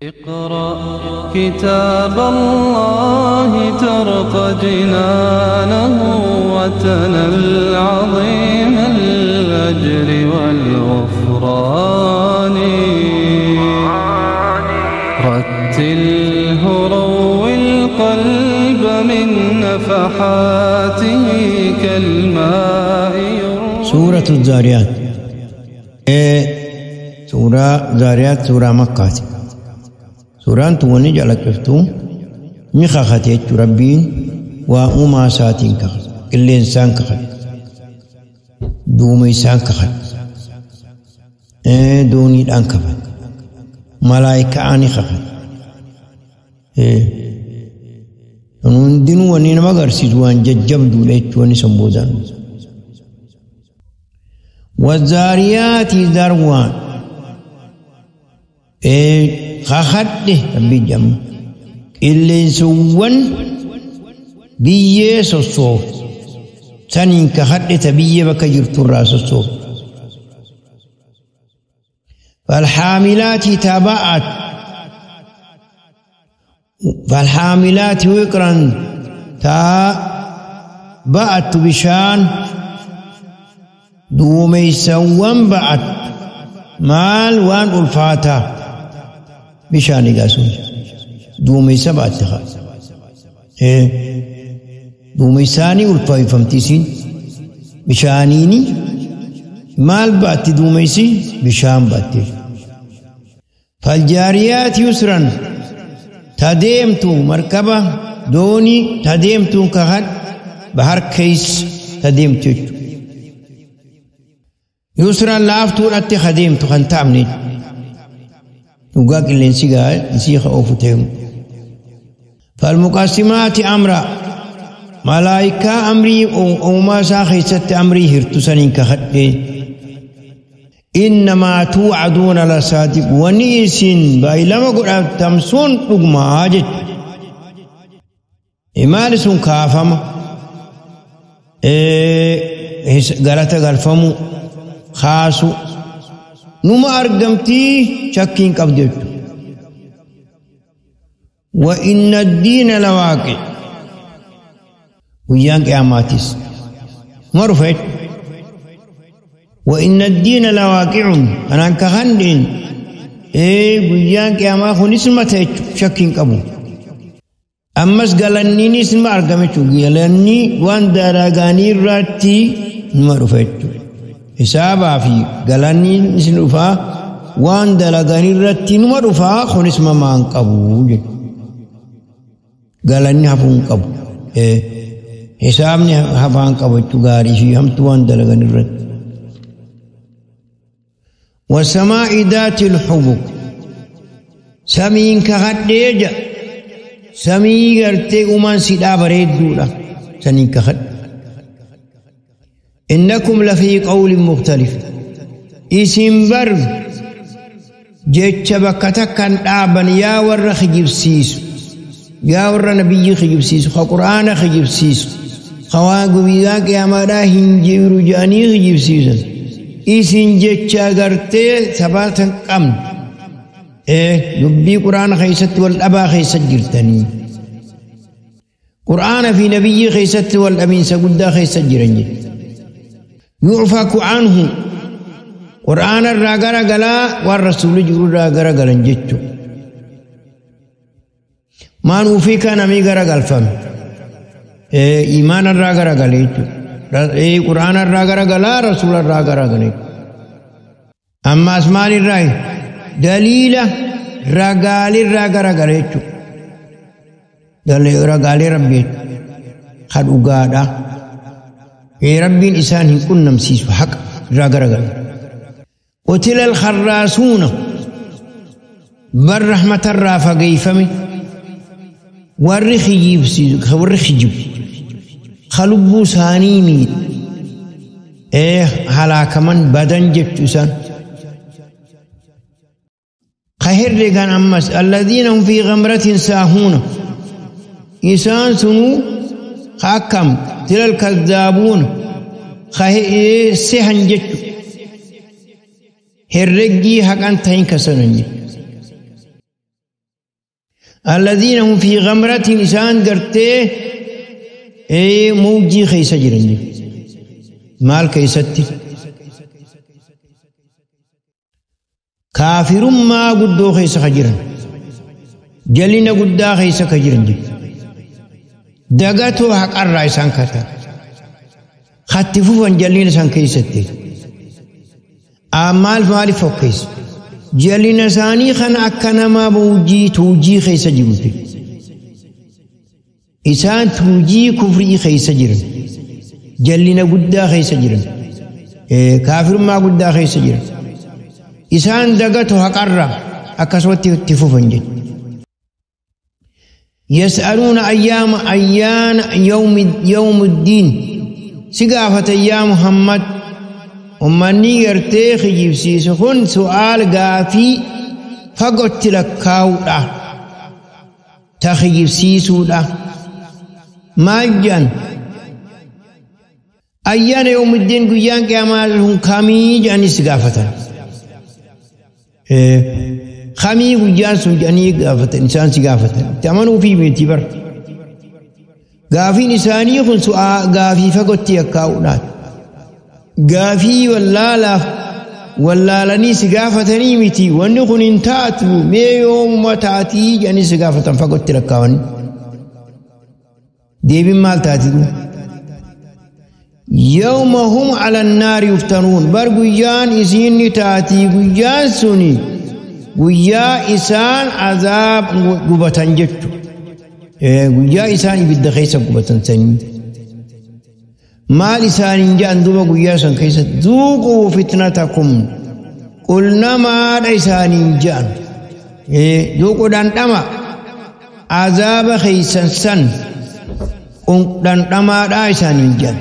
اقرأ كتاب الله ترق جنانه وتنل عظيم الأجر والغفران. رتله روي القلب من نفحاته كالماء. سورة الذاريات. سورة ذاريات سورة مكة. Suuraan tun wanni calaqqiftu ni kakate jechuun Rabbiin waa uumaa isaatiin kakate, qilleensaan kakate, duumessaan kakate, dooniidhaan kakate, malaayikaan ni kakate. Kun hundinuu wanni nama agarsiisu waan jajjabduudha jechuun wanni san boodaan. Wazaariyaati zarwaan. Kakadhe Rabbi jedhama. Qilleensawwan biyyee sossooftu saniin kakadhe ta biyyee bakka jirturraa sossooftu. Falhaamilaati taba'at falhaamilaati wiqran ta ba'attu bishaan duumeessawwan ba'attu maal waan ulfaataa bishaan egaa sun duumessa baatte haa. Duumessaanii ulfaayifamti isiin bishaaniini maal baatti duumessi bishaan baatte. Faljaariyaati yusran tadeemtu markaba doonii tadeemtuun kakad bahar keessa tadeemtu jechuudha. Yusran laaftuudhatti kadeemtu kan taa'amne jechuudha. Dhugaa qilleensi gaa isii ka oofu ta'e. Falmuqassimaati amra malaayikaa amrii uumaa isaa keessatti amrii hirtu saniin kakadhe. Innamaa tuucaduuna lasaadiq wanni isin baay'ilama godhatam sun dhugumaa jechuudha. Maali sun kaafama galata galfamu kaasu numa argamtii shakkiin qabdu jechuudha. Wa inna diina lawaaqi guyyaan qiyaamaatis numa dhufa jechuudha. Wa inna diina lawaaqicun kanaan kakandheen guyyaan qiyaamaa kunis numa ta'e jechuudha shakkiin qabu. Ammas galanniinis numa argama jechuudha. Galanni waan dalagaanii irratti numa dhufa jechuudha. Hisaabaa fi galanni isin dhufaa waan dalagan irratti numa dhufaa kunis mamaan qabu jechuudha. Galanni hafuu hin qabu. Hisaabni hafaa hin qabu jechuudha gaarii fi hamtuu waan dalagan irratti. Wasamaa'i daatil hubuk. Samiin kakadhee jedha. Samii gartee uumaan sidhaa bareedduudha. Saniin kakadhe. إنكم لفي قول مختلف. إسم بر جتش بكتكن آبن يا ور خجب سيس يا ور نبي خجب سيس خقرآن خجب سيس خواقو بياك يا مرا هنجير جاني خجب سيس إسم جتش أغرتي ثباتا قم دبي قرآن خيست والأبا خيست جرتني قرآن في نبي خيست والأمين سقدا خيست جرنجي يعفك عنه قرآن الراغرا غلا والرسول جور الراغرا غلن جچو ما نوفيك نمي غرا غلفم ايمان الراغرا غليچو قرآن الراغرا غلا رسول الراغرا غلي اما اسمان الراي دليل راغال الراغرا غليچو دليل راغال ربي خدوغادا ربين إنسان هن نمسيس حق راغرغل. قتل الخراسون بر رحمة الرافقي فمي ورخ يجيب خلبو ساني ميت هلاك من بدن جبت إنسان خهر كان أمس الذين هم في غمرة ساهون إنسان سنو حكم تل الكذابون سهن جت هرجي حقن تين كسنن. الذين هم في غمرة إسان قرتي إيه موجي خيسة جرن مال كيستي كافر ما قدو خيسة خجرن جلنا قدا خيسة خجرن دقاتو حق الرئيسان كتا خطفوفن جلنا سان كيستي أعمال مالي فوكيس جلنا ساني خن أكنما بوجي توجي خيسة جرن إسان توجي كفري خيسة جرن جلنا قدا خيسة جرن كافر ما قدا خيسة جرن إسان دقته حقرة أكسوتي تفوفن جد يسألون أيام أيان يوم الدين سقافة يا محمد ومن يرتيخ جيبسيسخن سؤال قافي فقلت لك كاولا تخجيب سيسولا ما جان أيان يوم الدين قيان كامالهم كامي جاني سقافة خمي قيان سجاني قافة إنسان سقافة تأمنوا في بيتي بر قافي نساني خن سؤال قافي فقلت لك كاولا قافي ولا لا ولا لني سقافة نيمتي ونخن انتاتو مي يوم ما تاتي جاني سقافة فقلت لك كاوني ديبين مال تاتي يوم هم على النار يفتنون بر قيان إسين تاتي قيان سني قيا إسان عذاب قبتن جتو قيا إسان يبدأ خيسا قبتن سني مال إسان جان دوبا قيا سن خيسا ذوقوا فتنتكم قلنا ما إسان جان ذوقوا دان عذاب خيسا سن دان إسان جان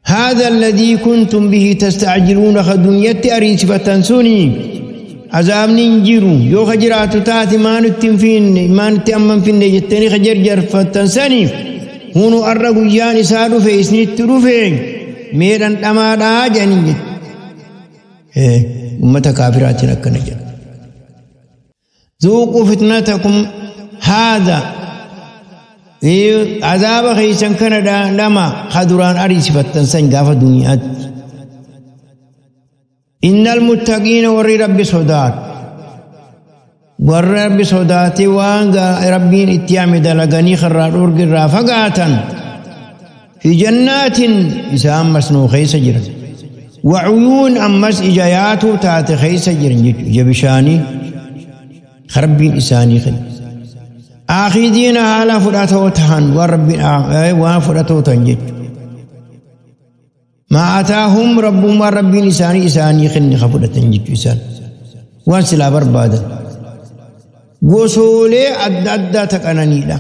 هذا الذي كنتم به تستعجلون خدنيت أريس فتنسوني عذاب ننجرو يو خجرات تاتي ما نتنفين ما نتأمن فين جتني خجر جر فتنسني هونو أرقو ياني سادو في إسني التروفين ميران أمادا جاني أمة كافرات نكنا ذوقوا فتنتكم هذا عذاب خيسان كان لما خدران أريس فتنسن قاف دنيا إن المتقين وري ربي صدات وري ربي صداتي وان ربين اتيام دلغني خرار أرقر فقاتا في جنات إسام مسنو خيس جرن وعيون أمس إجاياتو تات خيس جرن جبشاني خربين إساني خيس آخذين على فراتو تهان ورب وفراتو تنجد ما آتاهم ربهم ورب إنسان إساني خن خفرة تنجد إنسان وانسلا بربادا وصولي أدى تكنني لا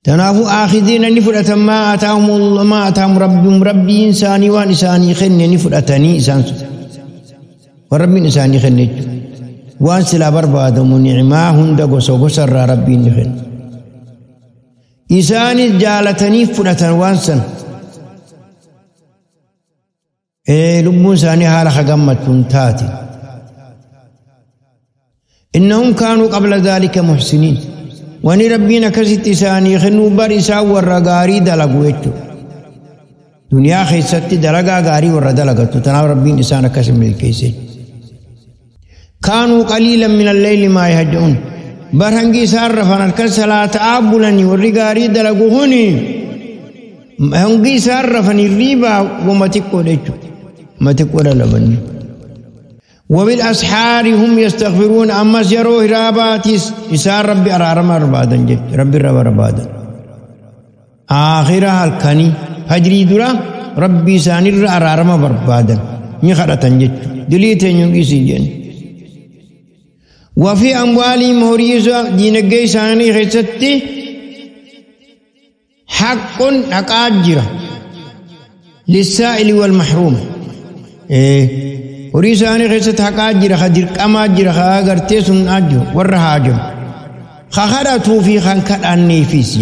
تنافو آخذين نفرة ما آتاهم الله ما آتاهم ربهم ربي إنساني وإنساني خن نفرتني إنسان ورب إنساني خن وان سلا بربادم نعما هند غسو غسر ربي نخن إساني جالتني فرة وانسن لبون ساني حال خقمت تاتي إنهم كانوا قبل ذلك محسنين واني ربنا كست إساني خنو بر إسا ورغاري دلقويتو دنيا خيستي دلقا غاري ور دلقتو تناو ربين إسانا كسم الكيسي كانوا قليلا من الليل ما يهجعون برهنجي سار فن الكسلا تعبلني ورغاري دلقوهني هنجي سار فن الريبا وما تكو ما تكو لبني وبالأسحار هم يستغفرون أما سيروا هراباتي إسار ربي أرارم أربادا جد ربي رب أربادا آخرها الكني فجري درا ربي سانر أرارم أربادا نخرة جد دليتين ينقسي جن وفي أموالهم هريزة دينجي ساني خيستي حق أقاجرة للسائل والمحروم horii isaanii keessatti haqaa jira, ka dirqamaa jira, ka agartee sun jiru warra haajamu. Ka kadhatuu fi kan kadhanneefis.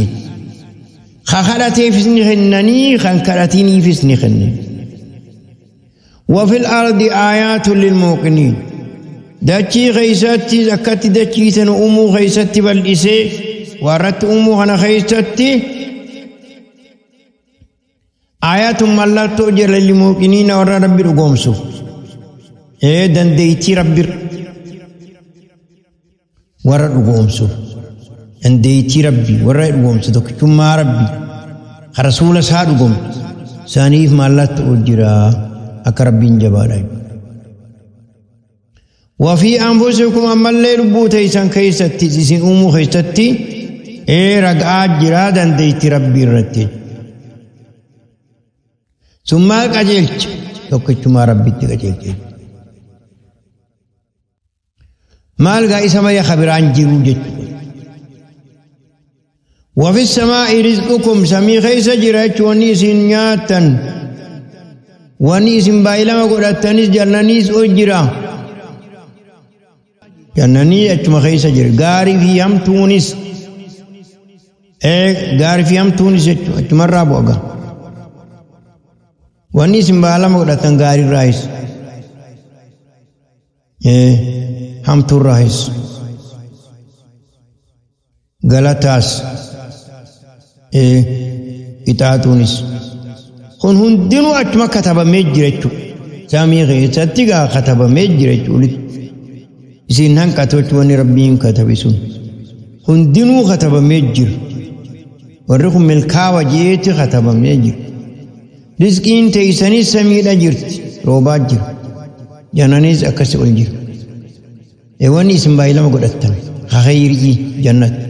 Ka kadhateefis ni kennanii, kan kadhatiniifis ni kennan. وفي الأرض آيات للموقنين. Dachii keeysatti akkatti dachii tana uumuu keeysatti bal'isee warratti uumuu kana keeysatti ayatun mallattoo jira limuuqiniina warra rabbi dhugoomsu. Dandeettii rabbi warra dhugoomsu. Dandeettii rabbi warra dhugoomsu tokkichummaa rabbi rasuula isaa dhugoomsu saniif mallattoo jira akka rabbiin jabaadha. وفي أنفسكم أما اللي ربوتي كيستي سين أمو كيستي إيه رقعات جرا دنديتي ربي رتي ثم قجلت توكتما ربي تقجلت مال غايسة ما يخبران جرو جت وفي السماء رزقكم سمي خيس جرات ونيس نياتا ونيس بايلما قرأتنيس جنانيس أجرا جناني أجمع خيس جرا غاري في يم تونس غاري في يم تونس أجمع رابوغا ونيس بايلما قرأتن غاري رايس همتو رايس غلطاس itaatuunis kun hundinuu achuma katabamee jira jechuudha. Samii keessatti gaa katabamee jira jechuudha. Isin hanqatu jechuun wanni rabbiin katabe sun hundinuu katabamee jira. Warri kun milkaawa jeeti katabamee jira. Rizqiin teessanis samiidha jirti roobaa jira. Jannaniis akkasi ol jira. Wanni isin baay'ee godhattan khayrii jannati.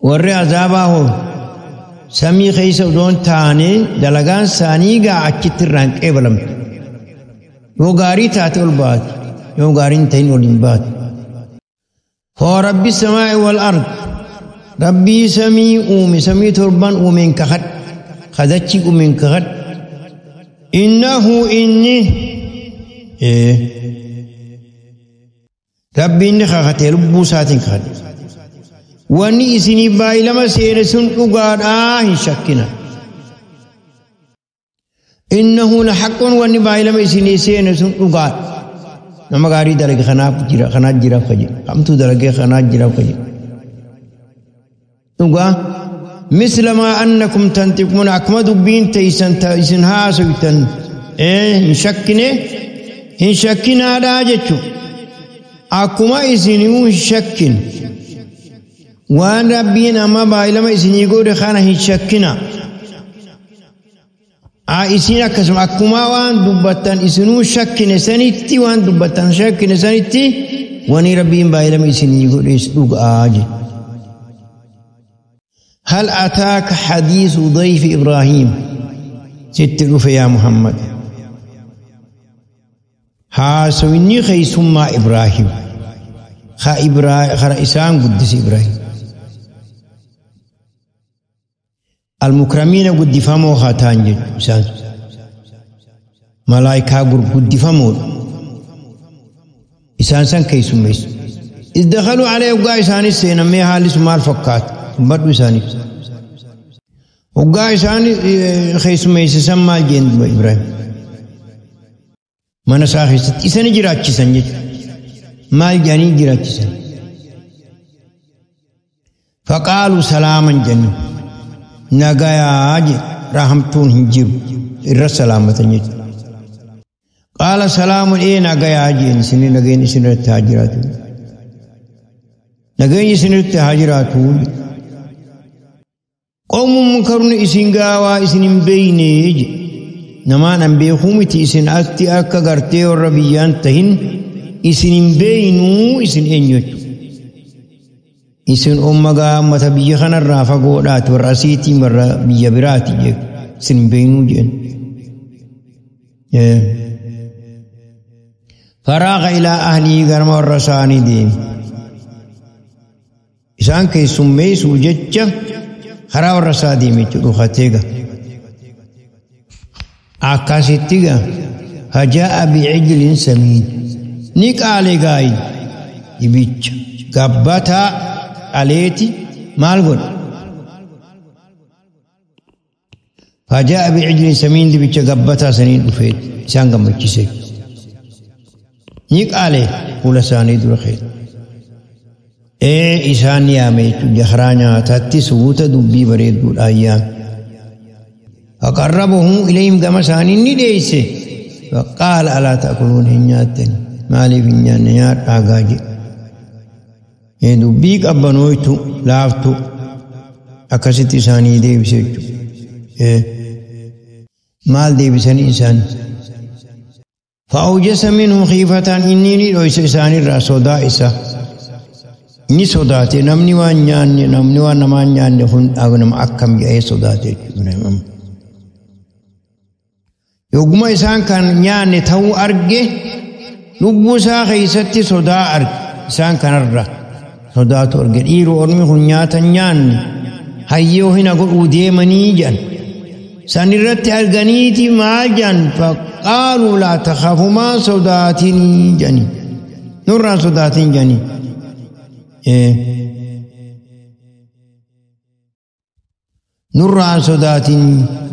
Warri azaabaa hoo samii keessa odoon taane dalagaan isaanii gaa achitti irraan qeebalamtu. Yoo gaarii taate ol baate, yoo gaarii hin ta'in ol hin baate. Hoo rabbi samaa'i wal ard rabbii samii uume samii torban uumeen kakadh kadachi uumeen kakadh innahu inni rabbi inni kakatee lubbuu isaatiin kakadhe. Wanni isinii baay'ilama seene sun dhugaadhaa hin shakkina. Innahu lahaqqun wanni baay'ilama isinii seene sun dhugaadha. Nama gaarii dalage kanaaf jira kanaaf jiraaf kaje. Hamtuu dalage kanaaf jiraaf kaje. Dhugaa misla maa annakum tantiquun akkuma dubbiin teessan isin haasoytan hin shakkine hin shakkinaadhaa jechuudha. Akkuma isinuu hin shakkin. Waan rabbiin amma baay'ilama isinii godhe kana hin shakkina. Isin akkasuma akkuma waan dubbattan isinuu shakkine sanitti waan dubbattan shakkine sanitti wani rabbiin baay'ilama isinii godhes dhugaa jedhe. هل أتاك حديث ضيف إبراهيم ست رفع يا محمد حاسوني خيسما إبراهيم خا إبراهيم خا إسان قدس إبراهيم المكرمين قد فهموا خاتان إسان ملائكة قد فهموا إسان سان كيسميس إذ دخلوا عليه وقا إسان السينما مي حالي سمال فكات بدو إساني وقا إسان خيسميس سمال جند إبراهيم mana isaa keessatti isani jiraachisan jechuudha. Maal jedhanii jiraachisan? Faqaalu salaaman jennu nagayaa jedhe rahamtuun hin jiru irra salaamatan jechuudha. Qaala salaamun ee nagayaa jeen isin nageenyi isin irratti haa jiraatu. Nageenyi isin irratti haa jiraatu. Qoomuun munkarni isin gaawaa isin hin beeyne jedhe. Namaan an beekuu miti isin atti akka gartee warra biyyaan tahin isin hin beeynuu isin eenyu jechuudha. Isin uumma mata biyya kanarraa fagoodhaati warra asiitii warra biyya biraati jechuudha. Isin hin beeynuu jeen. Faraaqa ilaa ahlii garma warra isaanii deemi. Isaan keessummeessuu jecha karaa warra isaa deeme jechuudha dhufatee gaa. Akkasitti gaa hajaa'a bi'ijlin samiin ni qaale gaayi dibicha gabbataa qaleeti maal godha? Hajaa'a bi'ijlin samiin dibicha gabbataa saniin dhufee isaan gammachiise. Ni qaale fuula isaanii dura keessa. Ee isaan yaame jechuudha jahraa nyaatatti suuta dubbii bareedduudhaan yaame. Faqarrabahu ilayhim gama isaanii ni dhiyeesse. Faqaala alaa ta'kuluun hin nyaattani maaliif hin nyaanne nyaadhaa gaa jedhe. Dubbii qabbanooytu laaftu akkasitti isaanii deebise jechuudha. Maal deebisanii isaan? فأوجس منهم خيفة إني ندويس إسان الرا صدا إسا ni sodaate namni waan nyaanne namni waan namaa nyaanne kun nama akkam jedhee sodaate jechuudha. Yogguma isaan kan nyaanne ta'uu arge lubbuu isaa keessatti sodaa arge isaan kanarra sodaatu arge dhiiroo ormi kun nyaata nyaanne hayyoo hina godhuu deemanii jedhan. San irratti arganiiti maal jedhan faqaaluu laa takhafumaa sodaatinii jedhani nurraan sodaatin jedhani. Nurraan sodaatin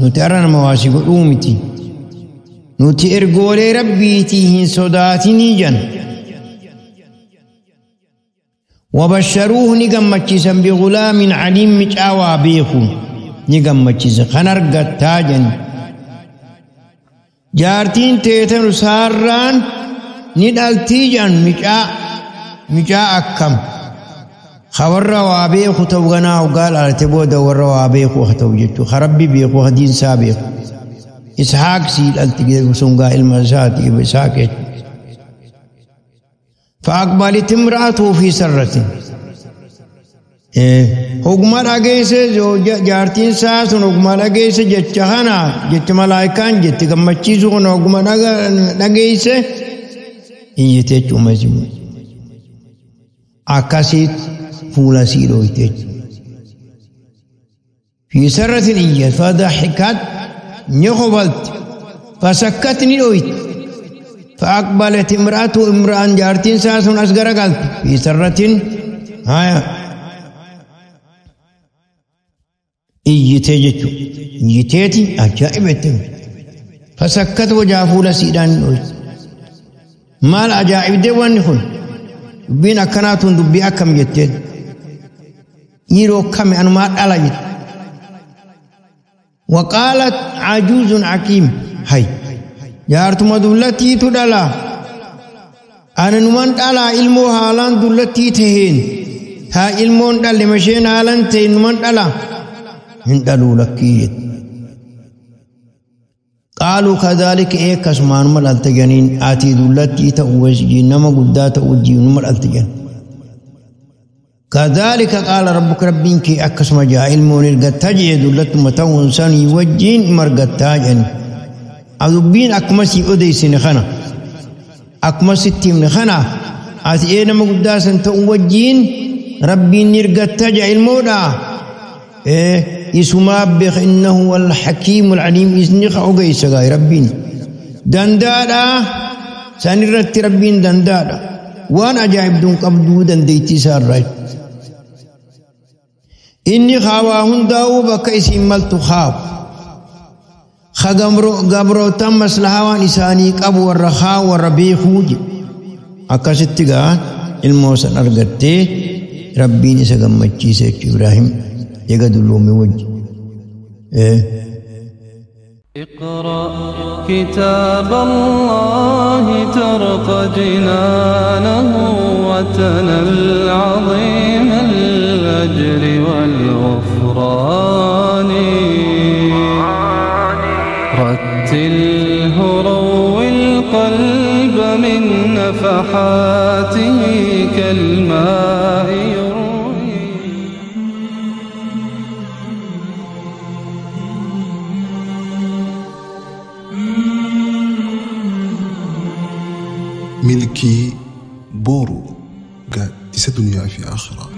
nuti har'a nama waasii godhuu miti. Nuti ergoolee rabbiitii hin sodaatinii jedhan. Wabasharuuhu ni gammachiisan bigulaamin caliim micaa waa beeku ni gammachiisan kan argattaa jedhan. Jaartiin teetanu saarraan ni dhaltii jedhan micaa akkam. Warra waa beeku ta'u ganaa hoggaa dhalate booda warra waa beeku haa ta'u jechuudha. Ka rabbi beeku ka diinsaa beeku. Ishaaq sii dhalti sun gaa ilma isaati Ishaaq jechuudha. فأقبلت امرأته في سرة. Hoguma dhageesse jaartiin isaa sun hoguma dhageesse jecha kana jecha malaayikaan jetti gammachiisu kun hoguma dhageesse iyyite jechuudha isimu. Akkasitti fuula sii dhooyte jechuudha. في سرة إيّت فضحكت نخبلت فسكت ندويت فأقبلت امرأته امرأة جارتين ساسون أصغر قالت في سرة هايا إيّت جتو إيّتي أجائبت فسكت وجافول سيدان ندويت مال أجائب دي وان دubbiin akkanaa tun dubbii akkam jetteen yeroo kami anumaa dhala jette. وقالت عجوز عقيم هاي jaartuma dullattiitu dhala ani numan dhala ilmoo haalaan dullattii taheen haa ilmoon dhalle masheen haalaan ta'e numan dhala hin dhaluu lakkii jette. قالوا كذلك إيه كسمان مال التجنين آتي دولتي تأوجي نما قدا تأوجي نما التجن كذلك قال ربك ربك أكسم جاء علم القتاج دولت متون سني وجين مرقتاج أذبين أكمسي أديس نخنا أكمسي تيم نخنا آتي إيه نما قدا سن تأوجين ربي نرقتاج علمودا إيه يسمى بخ إنه هو الحكيم العليم إذنخ أوجيس غاي ربين دندادا سنرت ربين دندادا وأنا أجايب دون قبضو دنديتي سار إني خواهن داو بكيس ملت خاو خغمرو غبرو تم مسلحوان إساني قبو والرخاء والربيخوج أكاستيغا الموسى أرغتي ربين إسا سيك إبراهيم يقدلوا وجه. اقرأ كتاب الله ترق جنانه وتنل عظيم الأجر والغفران. رتله روي القلب من نفحاته كالماء يروي. Milkii boru gaaddisa duniyaa fi akhiraa.